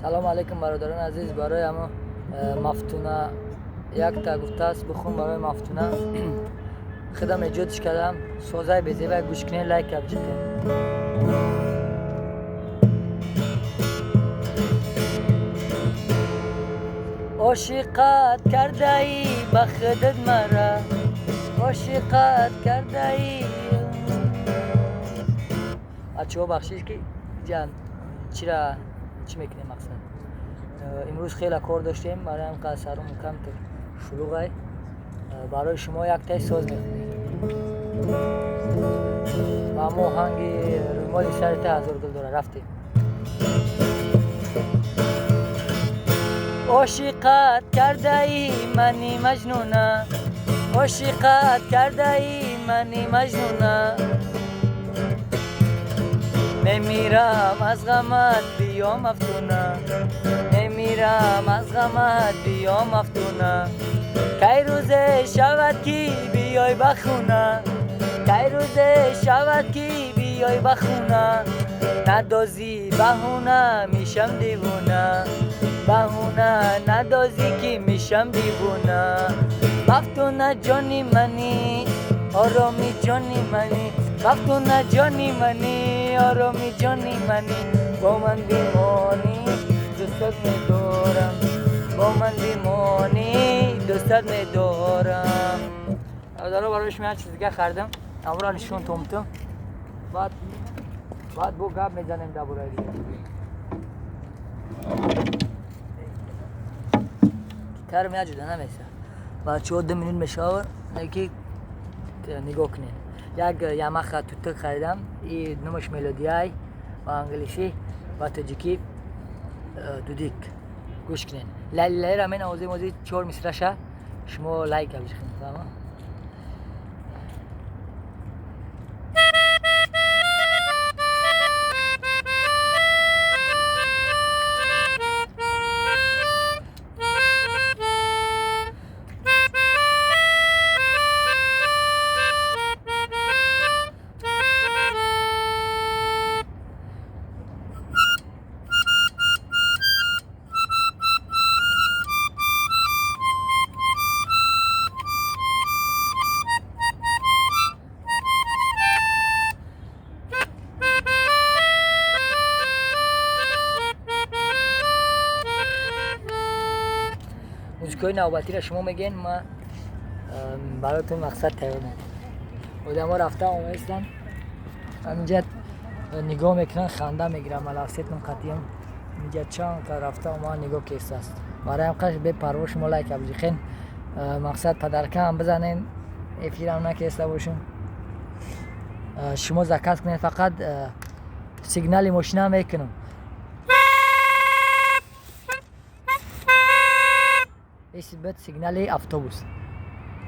Салом алейкум, бародарони азиз. Барои ҳамо Мафтуна якта гуфтааст, бихун барои Мафтуна. Худам эҷодш кардам. Созаи безебай, гӯш кунед, лайк кабҷиқед. Ошиқат кардаӣ ба худат мара, ошиқат кардаӣ. Бачаҳо, бахшиш ки ҷан чира чӣ мекунем. Мақсад, имрӯз хеле кор доштем, барои ҳам қадр сарум камтар шулуғай. Барои шумо яктаи соз мехонем ва мо оҳанги рӯймоли сари та ҳазор гул дора. Рафтем. Ошиқат кардаӣ мани маҷнуна, ошиқат кардаӣ мани маҷнуна, мемирам аз ғамат, биё мафтуна, мемирам аз ғамат, биё мафтуна. Кай рӯзе шавад ки биёй ба хона, кай рӯзе шавад ки биёй ба хона? Надозӣ баҳуна, мешам девона, баҳуна надозӣ ки мешам девона. Мафтуна ҷони мани, ороми ҷони мани, мафтуна ҷони мани, ороми ҷони мани, бо ман бимонӣ, дӯстат медорам, бо ман бимонӣ, дӯстат медорам. Бародаро, барои шумо як чиз дига хардам, амро нишон томтум, баъд бо гап мезанем дар бораи дига. Гитарам як ҷуда намеса. Бачаҳо, 2 минут мешавад ки нигоҳ кунед. Як Ямаха тутук харидам, и номаш Мелодияй ба англисӣ ва тоҷикӣ дудик. Гӯш кунед, лайлилайра менавозем. Ози чор мисраша шумо лайк бижихед. Фаҳма? Музикаҳои навбатиро шумо мегӯен, ма баротон мақсад тайёр мекунам. Одамо рафта омаистанд, ҳаминҷа нигоҳ мекунанд, ханда мегиранд. Малафсетон қатъиям инҷа чанд ка рафта омада нигоҳ кестааст. Барои ҳам қаш бепарво шумо лайк абҷиқен, мақсад падаркаам бизанен, эфирам накеста бошем. Шумо заказ кунед, фақат сигнали мошина мекунам. Бад сигнали автобус.